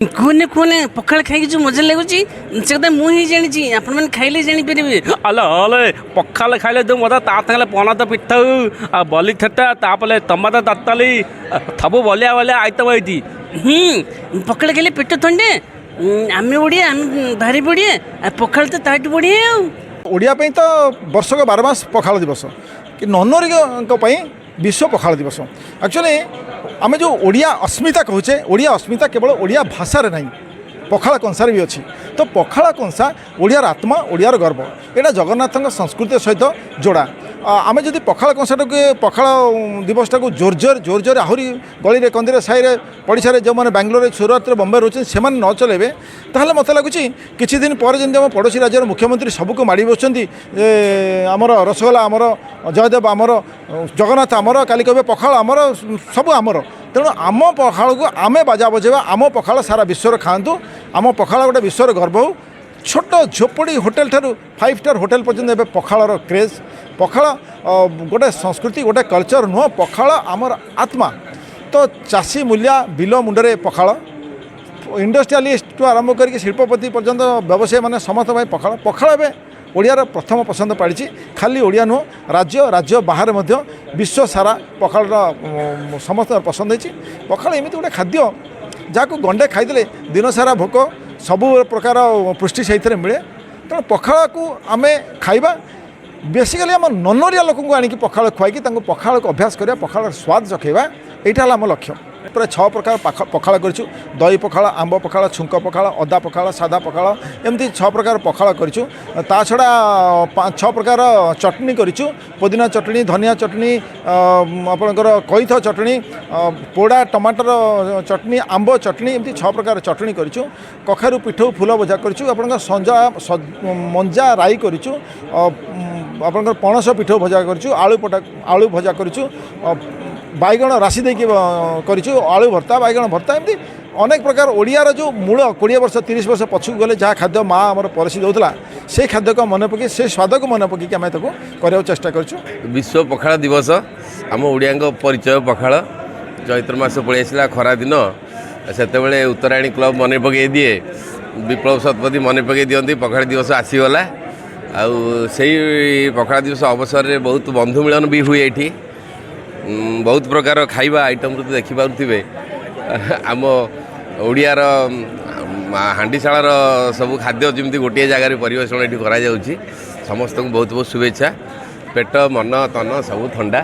କୁହନି କୁହନି, ପଖାଳ ଖାଇକି ଯେଉଁ ମଜା ଲାଗୁଛି, ସେ କଥା ମୁଁ ହିଁ ଜାଣିଛି। ଆପଣମାନେ ଖାଇଲେ ଜାଣିପାରିବେ। ଆଲେ ହଲେ, ପଖାଳ ଖାଇଲେ ଯେଉଁ ମଜା, ତା ସାଙ୍ଗରେ ପଣସ ପିଠଉ ଆଉ ବଲି ଛେଚା, ତାପରେ ଟମାଟୋ ତତଲି, ସବୁ ବଲିଆ ବଲିଆ ଆଇଟମ୍ ହେଇଛି। ହୁଁ, ପଖାଳ ଖାଇଲେ ପେଟ ଥଣ୍ଡା। ଆମେ ଓଡ଼ିଆ, ଆମେ ଭାରି ବଢ଼ିଆ, ଆଉ ପଖାଳ ତ ତାଠୁ ବଢ଼ିଆ। ଆଉ ଓଡ଼ିଆ ପାଇଁ ତ ବର୍ଷକ 12 ମାସ ପଖାଳ ଦିବସ କି ନନୋରିଙ୍କ ପାଇଁ ବିଶ୍ୱ ପଖାଳ ଦିବସ। ଆକ୍ଚୁଆଲି ଆମେ ଯେଉଁ ଓଡ଼ିଆ ଅସ୍ମିତା କହୁଛେ, ଓଡ଼ିଆ ଅସ୍ମିତା କେବଳ ଓଡ଼ିଆ ଭାଷାରେ ନାହିଁ, ପଖାଳ କଂସାରେ ବି ଅଛି। ତ ପଖାଳ କଂସା ଓଡ଼ିଆର ଆତ୍ମା, ଓଡ଼ିଆର ଗର୍ବ। ଏଇଟା ଜଗନ୍ନାଥଙ୍କ ସଂସ୍କୃତି ସହିତ ଯୋଡ଼ା। ଆମେ ଯଦି ପଖାଳ କଂସାଟାକୁ, ପଖାଳ ଦିବସଟାକୁ ଜୋର ଜୋର ଜୋର ଜୋର ଆହୁରି ଗଳିରେ କନ୍ଦିରେ, ସାହିରେ ପଡ଼ିଶାରେ, ଯେଉଁମାନେ ବାଙ୍ଗଲୋରରେ, ସୁରତରେ, ବମ୍ବେ ରହୁଛନ୍ତି, ସେମାନେ ନ ଚଲେଇବେ, ତାହେଲେ ମୋତେ ଲାଗୁଛି କିଛି ଦିନ ପରେ ଯେମିତି ଆମ ପଡ଼ୋଶୀ ରାଜ୍ୟର ମୁଖ୍ୟମନ୍ତ୍ରୀ ସବୁକୁ ମାଡ଼ି ବସୁଛନ୍ତି ଯେ ଆମର ରସଗୋଲା ଆମର, ଜୟଦେବ ଆମର, ଜଗନ୍ନାଥ ଆମର, କାଲି କହିବେ ପଖାଳ ଆମର, ସବୁ ଆମର। ତେଣୁ ଆମ ପଖାଳକୁ ଆମେ ବାଜା ବଜେଇବା। ଆମ ପଖାଳ ସାରା ବିଶ୍ୱରେ ଖାଆନ୍ତୁ। ଆମ ପଖାଳ ଗୋଟେ ବିଶ୍ୱର ଗର୍ବ ହେଉ। ଛୋଟ ଝୋପଡ଼ି ହୋଟେଲ ଠାରୁ ଫାଇଭ୍ ଷ୍ଟାର୍ ହୋଟେଲ ପର୍ଯ୍ୟନ୍ତ ଏବେ ପଖାଳର କ୍ରେଜ୍। ପଖାଳ ଗୋଟେ ସଂସ୍କୃତି, ଗୋଟେ କଲଚର ନୁହଁ, ପଖାଳ ଆମର ଆତ୍ମା। ତ ଚାଷୀ ମୂଲିଆ ବିଲ ମୁଣ୍ଡରେ ପଖାଳ, ଇଣ୍ଡଷ୍ଟ୍ରିଆଲିଷ୍ଟଠୁ ଆରମ୍ଭ କରିକି ଶିଳ୍ପପତି ପର୍ଯ୍ୟନ୍ତ, ବ୍ୟବସାୟୀମାନେ, ସମସ୍ତଙ୍କ ପାଇଁ ପଖାଳ। ପଖାଳ ଏବେ ଓଡ଼ିଆର ପ୍ରଥମ ପସନ୍ଦ ପାଇଛି। ଖାଲି ଓଡ଼ିଆ ନୁହଁ, ରାଜ୍ୟ ରାଜ୍ୟ ବାହାରେ ମଧ୍ୟ, ବିଶ୍ୱ ସାରା ପଖାଳର ସମସ୍ତଙ୍କର ପସନ୍ଦ ହେଇଛି। ପଖାଳ ଏମିତି ଗୋଟେ ଖାଦ୍ୟ, ଯାହାକୁ ଗଣ୍ଡେ ଖାଇଦେଲେ ଦିନସାରା ଭୋକ, ସବୁ ପ୍ରକାର ପୁଷ୍ଟି ସେଇଥିରେ ମିଳେ। ତେଣୁ ପଖାଳକୁ ଆମେ ଖାଇବା। ବେସିକାଲି ଆମ ନନୋରିଆ ଲୋକଙ୍କୁ ଆଣିକି ପଖାଳ ଖୁଆଇକି ତାଙ୍କୁ ପଖାଳକୁ ଅଭ୍ୟାସ କରିବା, ପଖାଳର ସ୍ୱାଦ ଚଖେଇବା, ଏଇଟା ହେଲା ଆମ ଲକ୍ଷ୍ୟ। ପ୍ରାୟ ଛଅ ପ୍ରକାର ପଖାଳ କରିଛୁ। ଦହି ପଖାଳ, ଆମ୍ବ ପଖାଳ, ଛୁଙ୍କ ପଖାଳ, ଅଦା ପଖାଳ, ସାଦା ପଖାଳ, ଏମିତି ଛଅ ପ୍ରକାର ପଖାଳ କରିଛୁ। ତା ଛଡ଼ା ଛଅ ପ୍ରକାର ଚଟଣି କରିଛୁ। ପୋଦିନା ଚଟଣି, ଧନିଆ ଚଟଣି, ଆପଣଙ୍କର କଇଥ ଚଟଣି, ପୋଡ଼ା ଟମାଟର ଚଟଣି, ଆମ୍ବ ଚଟଣି, ଏମିତି ଛଅ ପ୍ରକାର ଚଟଣି କରିଛୁ। କଖାରୁ ପିଠଉ ଫୁଲ ଭଜା କରିଛୁ। ଆପଣଙ୍କ ସଞ୍ଜା ମଞ୍ଜା ରାଇ କରିଛୁ। ଆପଣଙ୍କର ପଣସ ପିଠଉ ଭଜା କରିଛୁ। ଆଳୁ ପଟା ଆଳୁ ଭଜା କରିଛୁ। ବାଇଗଣ ରାଶି ଦେଇକି କରିଛୁ। ଆଳୁ ଭର୍ତ୍ତା, ବାଇଗଣ ଭର୍ତ୍ତା, ଏମିତି ଅନେକ ପ୍ରକାର ଓଡ଼ିଆର ଯେଉଁ ମୂଳ, 20 ବର୍ଷ 30 ବର୍ଷ ପଛକୁ ଗଲେ ଯାହା ଖାଦ୍ୟ ମା ଆମର ପରସି ଦେଉଥିଲା, ସେଇ ଖାଦ୍ୟକୁ ମନେ ପକାଇ, ସେ ସ୍ୱାଦକୁ ମନେ ପକାଇକି ଆମେ ତାକୁ କରିବାକୁ ଚେଷ୍ଟା କରିଛୁ। ବିଶ୍ୱ ପଖାଳ ଦିବସ। ଆମ ଓଡ଼ିଆଙ୍କ ପରିଚୟ ପଖାଳ। ଚୈତ୍ର ମାସ ପଳେଇ ଆସିଲା, ଖରା ଦିନ, ସେତେବେଳେ ଉତ୍ତରାୟଣୀ କ୍ଲବ୍ ମନେ ପକାଇ ଦିଏ, ବିପ୍ଳବ ଶତପଥୀ ମନେ ପକାଇ ଦିଅନ୍ତି, ପଖାଳ ଦିବସ ଆସିଗଲା। ଆଉ ସେଇ ପଖାଳ ଦିବସ ଅବସରରେ ବହୁତ ବନ୍ଧୁ ମିଳନ ବି ହୁଏ ଏଇଠି। ବହୁତ ପ୍ରକାର ଖାଇବା ଆଇଟମ୍ରୁ ତ ଦେଖିପାରୁଥିବେ, ଆମ ଓଡ଼ିଆର ହାଣ୍ଡିଶାଳର ସବୁ ଖାଦ୍ୟ ଯେମିତି ଗୋଟିଏ ଜାଗାରେ ପରିବେଷଣ ଏଠି କରାଯାଉଛି। ସମସ୍ତଙ୍କୁ ବହୁତ ବହୁତ ଶୁଭେଚ୍ଛା। ପେଟ, ମନ, ତନ ସବୁ ଥଣ୍ଡା।